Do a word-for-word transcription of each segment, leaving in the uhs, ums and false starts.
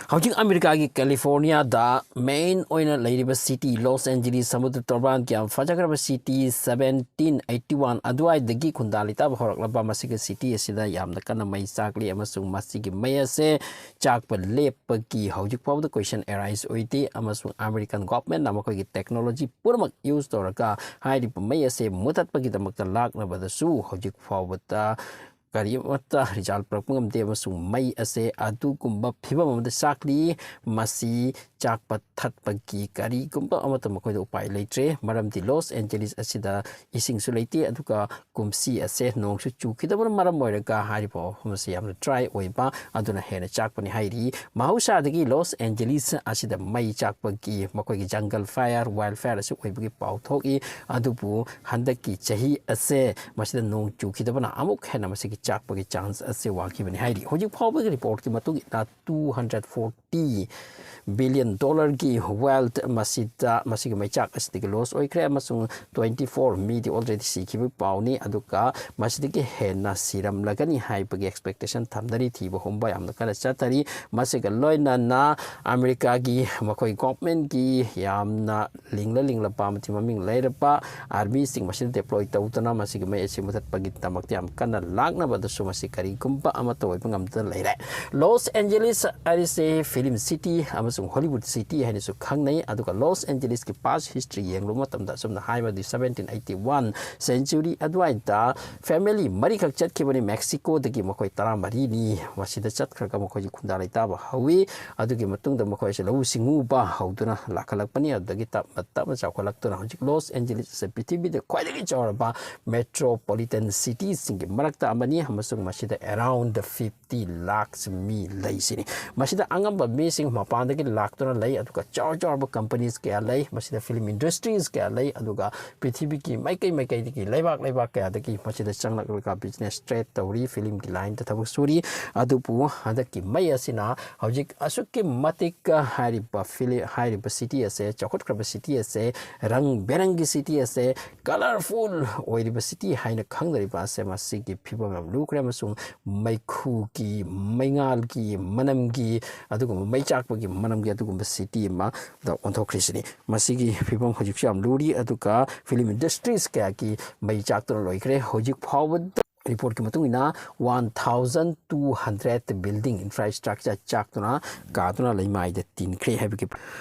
ꯍꯧꯖꯤꯛ ꯑꯃꯦꯔꯤꯀꯥꯒꯤ ꯀꯦꯂꯤꯐꯣꯔꯅꯤꯌꯥꯗ ꯃꯦꯟ ꯑꯣꯏꯅ ꯂꯩꯔꯤꯕ ꯁꯤꯇꯤ ꯂꯣꯁ ꯑꯦꯟꯖꯦꯂꯤꯁ ꯁꯃꯨꯗ꯭ꯔ ꯇꯣꯔꯕꯥꯟꯒꯤ ꯌꯥꯝ ꯐꯖꯈ꯭ꯔꯕ ꯁꯤꯇꯤ, ꯁꯕꯦꯟꯇꯤꯟ ꯑꯩꯠꯇꯤ ꯋꯥꯟ ꯑꯗꯨꯋꯥꯏꯗꯒꯤ ꯈꯨꯟꯗꯥ ꯂꯩꯇꯥꯕ ꯍꯧꯔꯛꯂꯕ ꯃꯁꯤꯒꯤ ꯁꯤꯇꯤ ꯑꯁꯤꯗ ꯌꯥꯝꯅ ꯀꯟꯅ ꯃꯩ ꯆꯥꯛꯂꯤ, ꯑꯃꯁꯨꯡ ꯃꯁꯤꯒꯤ ꯃꯩ ꯑꯁꯦ ꯆꯥꯛꯄ ꯂꯦꯞꯄꯒꯤ ꯍꯧꯖꯤꯛ ꯐꯥꯎꯕꯗ ꯀꯣꯏꯁꯟ ꯑꯦꯔꯥꯏꯁ ꯑꯣꯏꯗꯦ, ꯑꯃꯁꯨꯡ ꯑꯃꯦꯔꯤꯀꯟ ꯒꯣꯚꯔꯟꯃꯦꯟꯠꯅ ꯃꯈꯣꯏꯒꯤ ꯇꯦꯛꯅꯣꯂꯣꯖꯤ ꯄꯨꯝꯅꯃꯛ ꯌꯨꯁ ꯇꯧꯔꯒ ꯍꯥꯏꯔꯤꯕ ꯃꯩ ꯑꯁꯦ ꯃꯨꯊꯠꯄꯒꯤꯗꯃꯛꯇ ꯂꯥꯛꯅꯕꯗꯁꯨ ꯍꯧꯖꯤꯛ ꯐꯥꯎꯕꯗ ꯀꯔꯤꯃꯠꯇ ꯔꯤꯖꯜꯠ ꯄꯨꯔꯛꯄ ꯉꯝꯗꯦ, ꯑꯃꯁꯨꯡ ꯃꯩ ꯑꯁꯦ ꯑꯗꯨꯒꯨꯝꯕ ꯐꯤꯕꯝ ꯑꯃꯗ ꯆꯥꯛꯂꯤ꯫ ꯃꯁꯤ ꯆꯥꯛꯄ ꯊꯠꯄꯒꯤ ꯀꯔꯤꯒꯨꯝꯕ ꯑꯃꯠꯇ ꯃꯈꯣꯏꯗ ꯎꯄꯥꯏ ꯂꯩꯇ꯭ꯔꯦ, ꯃꯔꯝꯗꯤ ꯂꯣꯁ ꯑꯦꯟꯖꯦꯂꯤꯁ ꯑꯁꯤꯗ ꯏꯁꯤꯡꯁꯨ ꯂꯩꯇꯦ, ꯑꯗꯨꯒ ꯀꯨꯝꯁꯤ ꯑꯁꯦ ꯅꯣꯡꯁꯨ ꯆꯨꯈꯤꯗꯕꯅ ꯃꯔꯝ ꯑꯣꯏꯔꯒ ꯍꯥꯏꯔꯤꯕ ꯃꯐꯝ ꯑꯁꯤ ꯌꯥꯝꯅ ꯗ꯭ꯔꯥꯏ ꯑꯣꯏꯕ ꯑꯗꯨꯅ ꯍꯦꯟꯅ ꯆꯥꯛꯄꯅꯤ ꯍꯥꯏꯔꯤ꯫ ꯃꯍꯧꯁꯥꯗꯒꯤ ꯂꯣꯁ ꯑꯦꯟꯖꯦꯂꯤꯁ ꯑꯁꯤꯗ ꯃꯩ ꯆꯥꯛꯄꯒꯤ ꯃꯈꯣꯏꯒꯤ ꯖꯪꯒꯜ ꯐꯥꯏꯌꯔ, ꯋꯥꯏꯜ ꯐꯥꯏꯌꯔ ꯑꯁꯤ ꯑꯣꯏꯕꯒꯤ ꯄꯥꯎ ꯊꯣꯛꯏ, ꯑꯗꯨꯕꯨ ꯍꯟꯗꯛꯀꯤ ꯆꯍꯤ ꯑꯁꯦ ꯃꯁꯤꯗ ꯅꯣꯡ ꯆꯨꯈꯤꯗꯕꯅ ꯑꯃꯨꯛ ꯍꯦꯟꯅ ꯃꯁꯤꯒꯤ ꯆꯥꯛꯄꯒꯤ ꯆꯥꯟꯁ ꯑꯁꯤ ꯋꯥꯡꯈꯤꯕꯅꯤ ꯍꯥꯏꯔꯤ꯫ ꯍꯧꯖꯤꯛ ꯐꯥꯎꯕꯒꯤ ꯔꯤꯄꯣꯔꯠꯀꯤ ꯃꯇꯨꯡ ꯏꯟꯅ, two hundred forty billion dollarꯒꯤ wealth ꯃꯁꯤꯗ, ꯃꯁꯤꯒꯤ ꯃꯩꯆꯥꯛ ꯑꯁꯤꯗꯒꯤ ꯂꯣꯁ ꯑꯣꯏꯈ꯭ꯔꯦ, ꯑꯃꯁꯨꯡ twenty four ꯃꯤꯗꯤ already ꯁꯤꯈꯤꯕꯒꯤ ꯄꯥꯎꯅꯤ, ꯑꯗꯨꯒ ꯃꯁꯤꯗꯒꯤ ꯍꯦꯟꯅ ꯁꯤꯔꯝꯂꯒꯅꯤ ꯍꯥꯏꯕꯒꯤ ꯑꯦꯛꯁꯄꯦꯛꯇꯦꯁꯟ ꯊꯝꯅꯔꯤ꯫ ꯊꯤꯕ ꯍꯨꯝꯕ ꯌꯥꯝꯅ ꯀꯟꯅ ꯆꯠꯊꯔꯤ꯫ ꯃꯁꯤꯒ ꯂꯣꯏꯅꯅ ꯑꯃꯦꯔꯤꯀꯥꯒꯤ ꯃꯈꯣꯏ ꯒꯣꯚꯔꯟꯃꯦꯟꯠꯀꯤ ꯌꯥꯝꯅ ꯂꯤꯡꯂ ꯂꯤꯡꯂꯕ ꯑꯃꯗꯤ ꯃꯃꯤꯡ ꯂꯩꯔꯕ ꯑꯥꯔꯃꯤꯁꯤꯡ ꯃꯁꯤꯗ ꯗꯦꯄ꯭ꯂꯣꯏ ꯇꯧꯗꯨꯅ ꯃꯁꯤꯒꯤ ꯃꯩ ꯑꯁꯤ ꯃꯨꯊꯠꯄꯒꯤꯗꯃꯛꯇ ꯌꯥꯝ ꯀꯟꯅ ꯂꯥꯛꯅꯕꯗꯁꯨ ꯃꯁꯤ ꯀꯔꯤꯒꯨꯝꯕ ꯑꯃꯠꯇ ꯑꯣꯏꯕ ꯉꯝꯗꯅ ꯂꯩꯔꯦ꯫ ꯂꯣꯁ ꯑꯦꯟꯖꯦꯂꯤꯁ ꯍꯥꯏꯔꯤꯁꯦ ꯐꯤꯂꯝ ꯁꯤꯇꯤ ꯑꯃꯁꯨꯡ ꯍꯣꯂꯤꯋꯨꯗ ꯁꯤꯇꯤ ꯍꯥꯏꯅꯁꯨ ꯈꯪꯅꯩ꯫ ꯑꯗꯨꯒ ꯂꯣꯁ ꯑꯦꯟꯖꯦꯂꯤꯁꯀꯤ ꯄꯥꯁ ꯍꯤꯁꯇ꯭ꯔꯤ ꯌꯦꯡꯂꯨꯕ ꯃꯇꯝꯗ, ꯑꯁꯨꯝꯅ ꯍꯥꯏꯕꯗꯤ seventeen eighty one century ꯑꯗꯨꯋꯥꯏꯗ ꯐꯦꯃꯤꯂꯤ ꯃꯔꯤꯈꯛ ꯆꯠꯈꯤꯕꯅꯤ꯫ ꯃꯦꯛꯁꯤꯀꯣꯗꯒꯤ ꯃꯈꯣꯏ ꯇꯔꯥꯃꯔꯤꯅꯤ ꯃꯁꯤꯗ ꯆꯠꯈ꯭ꯔꯒ ꯃꯈꯣꯏꯒꯤ ꯈꯨꯟꯗꯥ ꯂꯩꯇꯥꯕ ꯍꯧꯋꯤ꯫ ꯑꯗꯨꯒꯤ ꯃꯇꯨꯡꯗ ꯃꯈꯣꯏꯁꯦ ꯂꯧꯎ ꯁꯤꯡꯎꯕ ꯍꯧꯗꯨꯅ ꯂꯥꯛꯈꯠꯂꯛꯄꯅꯤ꯫ ꯑꯗꯨꯗꯒꯤ ꯇꯞꯅ ꯇꯞꯅ ꯆꯥꯎꯈꯠꯂꯛꯇꯨꯅ ꯍꯧꯖꯤꯛ ꯂꯣꯁ ꯑꯦꯟꯖꯦꯂꯤꯁ ꯑꯁꯤ ꯄ꯭ꯔꯤꯊꯤꯕꯤꯗ ꯈ꯭ꯋꯥꯏꯗꯒꯤ ꯆꯥꯎꯔꯕ ꯃꯦꯇ꯭ꯔꯣꯄꯣꯂꯤꯇꯟ ꯁꯤꯇꯤꯁꯤꯡꯒꯤ ꯃꯔꯛꯇ ꯑꯃꯅꯤ, ꯑꯃꯁꯨꯡ ꯃꯁꯤꯗ around fifty lakhs ꯃꯤ ꯂꯩꯁꯤꯅꯤ꯫ ꯃꯁꯤꯗ ꯑꯉꯝꯕ ꯃꯤꯁꯤꯡ ꯃꯄꯥꯟꯗꯒꯤ ꯂꯥꯛꯇꯨꯅ ꯂꯩ, ꯑꯗꯨꯒ ꯆꯥꯎ ꯆꯥꯎꯔꯕ ꯀꯝꯄꯅꯤꯁ ꯀꯌꯥ ꯂꯩ, ꯃꯁꯤꯗ ꯐꯤꯂꯝ ꯏꯟꯗꯁꯇ꯭ꯔꯤꯁ ꯀꯌꯥ ꯂꯩ, ꯑꯗꯨꯒ ꯄ꯭ꯔꯤꯊꯤꯕꯤꯒꯤ ꯃꯥꯏꯀꯩ ꯃꯥꯏꯀꯩꯗꯒꯤ, ꯂꯩꯕꯥꯛ ꯂꯩꯕꯥꯛ ꯀꯌꯥꯗꯒꯤ ꯃꯁꯤꯗ ꯆꯪꯂꯛꯂꯒ ꯕꯤꯖꯤꯅꯦꯁ ꯇ꯭ꯔꯦꯠ ꯇꯧꯔꯤ, ꯐꯤꯂꯝꯒꯤ ꯂꯥꯏꯟꯗ ꯊꯕꯛ ꯁꯨꯔꯤ꯫ ꯑꯗꯨꯕꯨ ꯍꯟꯗꯛꯀꯤ ꯃꯩ ꯑꯁꯤꯅ ꯍꯧꯖꯤꯛ ꯑꯁꯨꯛꯀꯤ ꯃꯇꯤꯛ ꯍꯥꯏꯔꯤꯕ ꯐꯤꯂꯤ-, ꯍꯥꯏꯔꯤꯕ ꯁꯤꯇꯤ ꯑꯁꯦ, ꯆꯥꯎꯈꯠꯈ꯭ꯔꯕ ꯁꯤꯇꯤ ꯑꯁꯦ, ꯔꯪ ꯕꯦꯔꯪꯒꯤ ꯁꯤꯇꯤ ꯑꯁꯦ, ꯀꯂꯔꯐꯨꯜ ꯑꯣꯏꯔꯤꯕ ꯁꯤꯇꯤ ꯍꯥꯏꯅ ꯈꯪꯅꯔꯤꯕ ꯑꯁꯦ, ꯃꯁꯤꯒꯤ ꯐꯤꯕꯝ ꯌꯥꯝ ꯂꯨꯈ꯭ꯔꯦ, ꯑꯃꯁꯨꯡ ꯃꯩꯈꯨꯒꯤ, ꯃꯩꯉꯥꯜꯒꯤ, ꯃꯅꯝꯒꯤ, ꯑꯗꯨꯒ ꯃꯩ ꯆꯥꯛꯄꯒꯤ ꯃꯔꯝꯒꯤ ꯑꯗꯨꯒꯨꯝꯕ city ꯑꯃꯗ ꯑꯣꯟꯊꯣꯛꯈ꯭ꯔꯤꯁꯤꯅꯤ꯫ ꯃꯁꯤꯒꯤ ꯐꯤꯕꯝ ꯍꯧꯖꯤꯛꯁꯨ ꯌꯥꯝ ꯂꯨꯔꯤ, ꯑꯗꯨꯒ film industries ꯀꯌꯥꯒꯤ ꯃꯩ ꯆꯥꯛꯇꯨꯅ ꯂꯣꯏꯈ꯭ꯔꯦ꯫ ꯍꯧꯖꯤꯛ ꯐꯥꯎꯕꯗ reportꯀꯤ ꯃꯇꯨꯡ ꯏꯟꯅ one thousand two hundred building infrastructure ꯆꯥꯛꯇꯨꯅ, ꯀꯥꯗꯨꯅ ꯂꯩꯃꯥꯏꯗ ꯇꯤꯟꯈ꯭ꯔꯦ ꯍꯥꯏꯕꯒꯤ꯫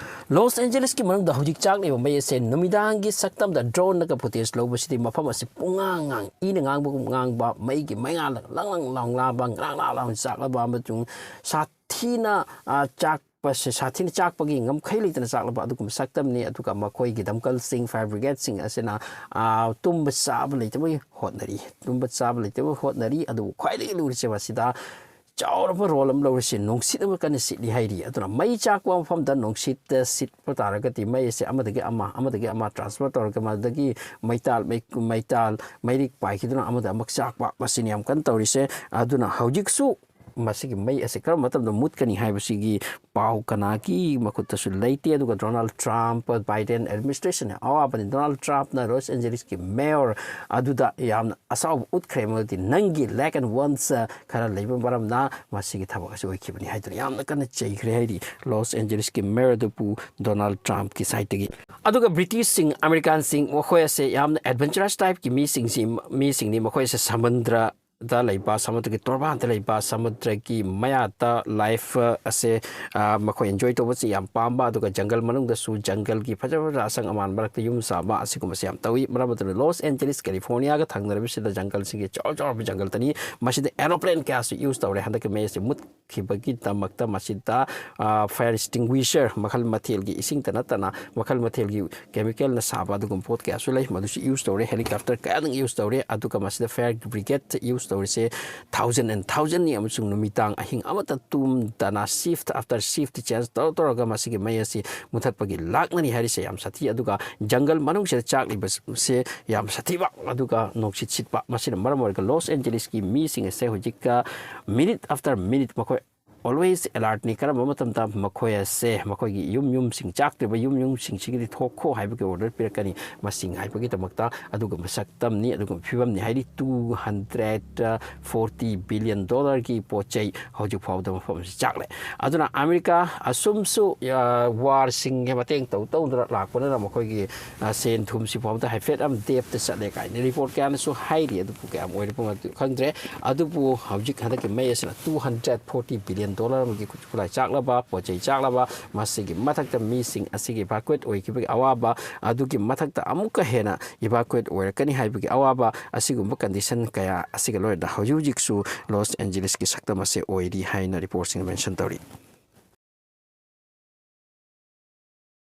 ꯂꯣꯁ ꯑꯦꯟꯖꯦꯂꯤꯁꯀꯤ ꯃꯅꯨꯡꯗ ꯍꯧꯖꯤꯛ ꯆꯥꯛꯂꯤꯕ ꯃꯩ ꯑꯁꯦ ꯅꯨꯃꯤꯗꯥꯡꯒꯤ ꯁꯛꯇꯝꯗ droneꯅꯒ footage ꯂꯧꯕꯁꯤꯗꯤ ꯃꯐꯝ ꯑꯁꯤ ꯄꯨꯡꯉꯥꯡ ꯉꯥꯡ, ꯏꯅ ꯉꯥꯡꯕꯒꯨꯝ ꯉꯥꯡꯕ, ꯃꯩꯒꯤ ꯃꯩꯉꯥꯜꯅ ꯂꯪ ꯂꯪ ꯂꯥꯎꯅꯕ, ꯉꯔꯥꯡ ꯂꯥꯎ ꯂꯥꯎꯅ ꯆꯥꯛꯂꯕ ꯑꯃꯁꯨꯡ ꯁꯥꯊꯤꯅ, ꯑ, ꯆꯥꯛꯄꯁꯦ, ꯁꯥꯊꯤꯅ ꯆꯥꯛꯄꯒꯤ ꯉꯝꯈꯩ ꯂꯩꯇꯅ ꯆꯥꯛꯂꯕ ꯑꯗꯨꯒꯨꯝꯕ ꯁꯛꯇꯝꯅꯤ꯫ ꯑꯗꯨꯒ ꯃꯈꯣꯏꯒꯤ ꯗꯃꯀꯜꯁꯤꯡ, fire brigadeꯁꯤꯡ ꯑꯁꯤꯅ, ꯑ, ꯇꯨꯝꯕ ꯆꯥꯕ ꯂꯩꯇꯕꯒꯤ ꯍꯣꯠꯅꯔꯤ꯫ ꯇꯨꯝꯕ ꯆꯥꯕ ꯂꯩꯇꯕ ꯍꯣꯠꯅꯔꯤ꯫ ꯑꯗꯨꯕꯨ ꯈ꯭ꯋꯥꯏꯗꯒꯤ ꯂꯨꯔꯤꯁꯦ ꯃꯁꯤꯗ ꯆꯥꯎꯔꯕ role ꯑꯃ ꯂꯧꯔꯤꯁꯦ ꯅꯨꯡꯁꯤꯠ ꯑꯃ ꯀꯟꯅ ꯁꯤꯠꯂꯤ ꯍꯥꯏꯔꯤ꯫ ꯑꯗꯨꯅ ꯃꯩ ꯆꯥꯛꯄ ꯃꯐꯝꯗ ꯅꯨꯡꯁꯤꯠꯇ ꯁꯤꯠꯄ ꯇꯥꯔꯒꯗꯤ ꯃꯩ ꯑꯁꯦ ꯑꯃꯗꯒꯤ ꯑꯃ, ꯑꯃꯗꯒꯤ ꯑꯃ transfer ꯇꯧꯔꯒ ꯃꯗꯨꯗꯒꯤ ꯃꯩꯇꯥꯜ, ꯃꯩ-, ꯃꯩꯇꯥꯜ, ꯃꯩꯔꯤꯛ ꯄꯥꯏꯈꯤꯗꯨꯅ ꯑꯃꯗ ꯑꯃꯨꯛ ꯆꯥꯛꯄ, ꯃꯁꯤꯅꯤ ꯌꯥꯝ ꯀꯟꯅ ꯇꯧꯔꯤꯁꯦ꯫ ꯑꯗꯨꯅ ꯍꯧꯖꯤꯛꯁꯨ ꯃꯁꯤꯒꯤ ꯃꯩ ꯑꯁꯦ ꯀꯔꯝꯕ ꯃꯇꯝꯗ ꯃꯨꯠꯀꯅꯤ ꯍꯥꯏꯕꯁꯤꯒꯤ ꯄꯥꯎ ꯀꯅꯥꯒꯤ ꯃꯈꯨꯠꯇꯁꯨ ꯂꯩꯇꯦ꯫ ꯑꯗꯨꯒ ꯗꯣꯅꯥꯜꯗ ꯇ꯭ꯔꯝꯞ, ꯕꯥꯏꯗꯦꯟ administrationꯅ ꯑꯋꯥꯕꯅꯤ꯫ ꯗꯣꯅꯥꯜꯗ ꯇ꯭ꯔꯝꯞꯅ ꯂꯣꯁ ꯑꯦꯟꯖꯦꯂꯤꯁꯀꯤ mayor ꯑꯗꯨꯗ ꯌꯥꯝꯅ ꯑꯁꯥꯎꯕ ꯎꯠꯈ꯭ꯔꯦ, ꯃꯗꯨꯗꯤ ꯅꯪꯒꯤ lack and wants ꯈꯔ ꯂꯩꯕ ꯃꯔꯝꯅ ꯃꯁꯤꯒꯤ ꯊꯕꯛ ꯑꯁꯤ ꯑꯣꯏꯈꯤꯕꯅꯤ ꯍꯥꯏꯗꯨꯅ ꯌꯥꯝꯅ ꯀꯟꯅ ꯆꯩꯈ꯭ꯔꯦ ꯍꯥꯏꯔꯤ ꯂꯣꯁ ꯑꯦꯟꯖꯦꯂꯤꯁꯀꯤ mayor ꯑꯗꯨꯕꯨ ꯗꯣꯅꯥꯜꯗ ꯇ꯭ꯔꯝꯞꯀꯤ sideꯇꯒꯤ꯫ ꯑꯗꯨꯒ ꯕ꯭ꯔꯤꯇꯤꯁꯁꯤꯡ, ꯑꯃꯦꯔꯤꯀꯥꯟꯁꯤꯡ, ꯃꯈꯣꯏ ꯑꯁꯦ ꯌꯥꯝꯅ adventurous typeꯀꯤ ꯃꯤꯁꯤꯡꯁꯤ, ꯃꯤꯁꯤꯡꯅꯤ꯫ ꯃꯈꯣꯏ ꯑꯁꯦ ꯁꯃꯨꯗ꯭ꯔ ꯗ ꯂꯩꯕ, ꯁꯃꯨꯗ꯭ꯔꯒꯤ ꯇꯣꯔꯕꯥꯟꯗ ꯂꯩꯕ, ꯁꯃꯨꯗ꯭ꯔꯒꯤ ꯃꯌꯥꯠꯇ life ꯑꯁꯦ, ꯑ, ꯃꯈꯣꯏ enjoy ꯇꯧꯕꯁꯤ ꯌꯥꯝ ꯄꯥꯝꯕ, ꯑꯗꯨꯒ ꯖꯪꯒꯜ ꯃꯅꯨꯡꯗꯁꯨ ꯖꯪꯒꯜꯒꯤ ꯐꯖ ꯐꯖꯕ ꯑꯁꯪ ꯑꯃꯥꯟ ꯃꯔꯛꯇ ꯌꯨꯝ ꯁꯥꯕ ꯑꯁꯤꯒꯨꯝꯕꯁꯤ ꯌꯥꯝ ꯇꯧꯏ꯫ ꯃꯔꯝ ꯑꯗꯨꯅ ꯂꯣꯁ ꯑꯦꯟꯖꯦꯂꯤꯁ, ꯀꯦꯂꯤꯐꯣꯔꯅꯤꯌꯥꯒ ꯊꯪꯅꯔꯤꯕꯁꯤꯗ ꯖꯪꯒꯜꯁꯤꯡꯒꯤ ꯆꯥꯎ ꯆꯥꯎꯔꯕ ꯖꯪꯒꯜꯗꯅꯤ꯫ ꯃꯁꯤꯗ aeroplane ꯀꯌꯥꯁꯨ use ꯇꯧꯔꯦ꯫ ꯍꯟꯗꯛꯀꯤ ꯃꯩ ꯑꯁꯤ ꯃꯨꯠꯈꯤꯕꯒꯤꯗꯃꯛꯇ ꯃꯁꯤꯗ, ꯑ, fire extinguisher ꯃꯈꯜ ꯃꯊꯦꯜꯒꯤ, ꯏꯁꯤꯡꯇ ꯅꯠꯇꯅ ꯃꯈꯜ ꯃꯊꯦꯜꯒꯤ chemicalꯅ ꯁꯥꯕ ꯑꯗꯨꯒꯨꯝꯕ ꯄꯣꯠ ꯀꯌꯥꯁꯨ ꯂꯩ꯫ ꯃꯗꯨꯁꯨ use ꯇꯧꯔꯦ, helicopter ꯀꯌꯥꯗꯪ use ꯇꯧꯔꯦ꯫ ꯑꯗꯨꯒ ꯃꯁꯤꯗ fire brigade use ꯇꯧꯔꯤꯁꯦ thousand and thousandꯅꯤ, ꯑꯃꯁꯨꯡ ꯅꯨꯃꯤꯗꯥꯡ ꯑꯍꯤꯡ ꯑꯃꯠꯇ ꯇꯨꯝꯗꯅ shift after shift change ꯇꯧꯔ ꯇꯧꯔꯒ ꯃꯁꯤꯒꯤ ꯃꯩ ꯑꯁꯤ ꯃꯨꯊꯠꯄꯒꯤ ꯂꯥꯛꯅꯔꯤ ꯍꯥꯏꯔꯤꯁꯦ ꯌꯥꯝ ꯁꯥꯊꯤ꯫ ꯑꯗꯨꯒ ꯖꯪꯒꯜ ꯃꯅꯨꯡꯁꯤꯗ ꯆꯥꯛꯂꯤꯕꯁꯦ ꯌꯥꯝ ꯁꯥꯊꯤꯕ, ꯑꯗꯨꯒ ꯅꯨꯡꯁꯤꯠ ꯁꯤꯠꯄ, ꯃꯁꯤꯅ ꯃꯔꯝ ꯑꯣꯏꯔꯒ ꯂꯣꯁ ꯑꯦꯟꯖꯦꯂꯤꯁꯀꯤ ꯃꯤꯁꯤꯡ ꯑꯁꯦ ꯍꯧꯖꯤꯛꯀ minute after minute ꯃꯈꯣꯏ always alertꯅꯤ꯫ ꯀꯔꯝꯕ ꯃꯇꯝꯗ ꯃꯈꯣꯏ ꯑꯁꯦ ꯃꯈꯣꯏꯒꯤ ꯌꯨꯝ ꯌꯨꯝꯁꯤꯡ ꯆꯥꯛꯇ꯭ꯔꯤꯕ ꯌꯨꯝ ꯌꯨꯝꯁꯤꯡꯁꯤꯒꯤꯗꯤ ꯊꯣꯛꯈꯣ ꯍꯥꯏꯕꯒꯤ order ꯄꯤꯔꯛꯀꯅꯤ꯫ ꯃꯁꯤ ꯉꯥꯏꯕꯒꯤꯗꯃꯛꯇ ꯑꯗꯨꯒꯨꯝꯕ ꯁꯛꯇꯝꯅꯤ, ꯑꯗꯨꯒꯨꯝꯕ ꯐꯤꯕꯝꯅꯤ꯫ ꯍꯥꯏꯗꯤ two hundred forty billion dollarꯒꯤ ꯄꯣꯠ ꯆꯩ ꯍꯧꯖꯤꯛ ꯐꯥꯎꯕꯗ ꯃꯐꯝ ꯑꯁꯤ ꯆꯥꯛꯂꯦ꯫ ꯑꯗꯨꯅ ꯑꯃꯦꯔꯤꯀꯥ ꯑꯁꯨꯝꯁꯨ ꯋꯥꯔꯁꯤꯡꯒꯤ ꯃꯇꯦꯡ ꯇꯧ ꯇꯧꯗꯅ ꯂꯥꯛꯄꯅꯤꯅ ꯃꯈꯣꯏꯒꯤ ꯁꯦꯟ ꯊꯨꯝꯁꯤ ꯐꯥꯎꯕꯗ ꯍꯥꯏꯐꯦꯠ ꯑꯃ debtꯇ ꯆꯠꯂꯦ ꯀꯥꯏꯅ report ꯀꯌꯥꯅꯁꯨ ꯍꯥꯏꯔꯤ꯫ ꯑꯗꯨꯕꯨ ꯀꯌꯥꯝ ꯑꯣꯏꯔꯤꯕꯅꯣ ꯈꯪꯗ꯭ꯔꯦ꯫ ꯑꯗꯨꯕꯨ ꯍꯧꯖꯤꯛ ꯍꯟꯗꯛꯀꯤ ꯃꯩ ꯑꯁꯤꯅ two hundred forty billion dollar ꯑꯃꯒꯤ ꯈꯨꯠꯁꯨ ꯈꯨꯠꯂꯥꯏ ꯆꯥꯛꯂꯕ, ꯄꯣꯠ ꯆꯩ ꯆꯥꯛꯂꯕ, ꯃꯁꯤꯒꯤ ꯃꯊꯛꯇ ꯃꯤꯁꯤꯡ ꯑꯁꯤꯒꯤ evacuate ꯑꯣꯏꯈꯤꯕꯒꯤ ꯑꯋꯥꯕ, ꯑꯗꯨꯒꯤ ꯃꯊꯛꯇ ꯑꯃꯨꯛꯀ ꯍꯦꯟꯅ evacuate ꯑꯣꯏꯔꯛꯀꯅꯤ ꯍꯥꯏꯕꯒꯤ ꯑꯋꯥꯕ, ꯑꯁꯤꯒꯨꯝꯕ condition ꯀꯌꯥ ꯑꯁꯤꯒ ꯂꯣꯏꯅꯅ ꯍꯧꯖꯤꯛ ꯍꯧꯖꯤꯛꯁꯨ ꯂꯣꯁ ꯑꯦꯟꯖꯦꯂꯤꯁꯀꯤ ꯁꯛꯇꯝ ꯑꯁꯤ ꯑꯣꯏꯔꯤ ꯍꯥꯏꯅ reportꯁꯤꯡꯅ mention ꯇꯧꯔꯤ꯫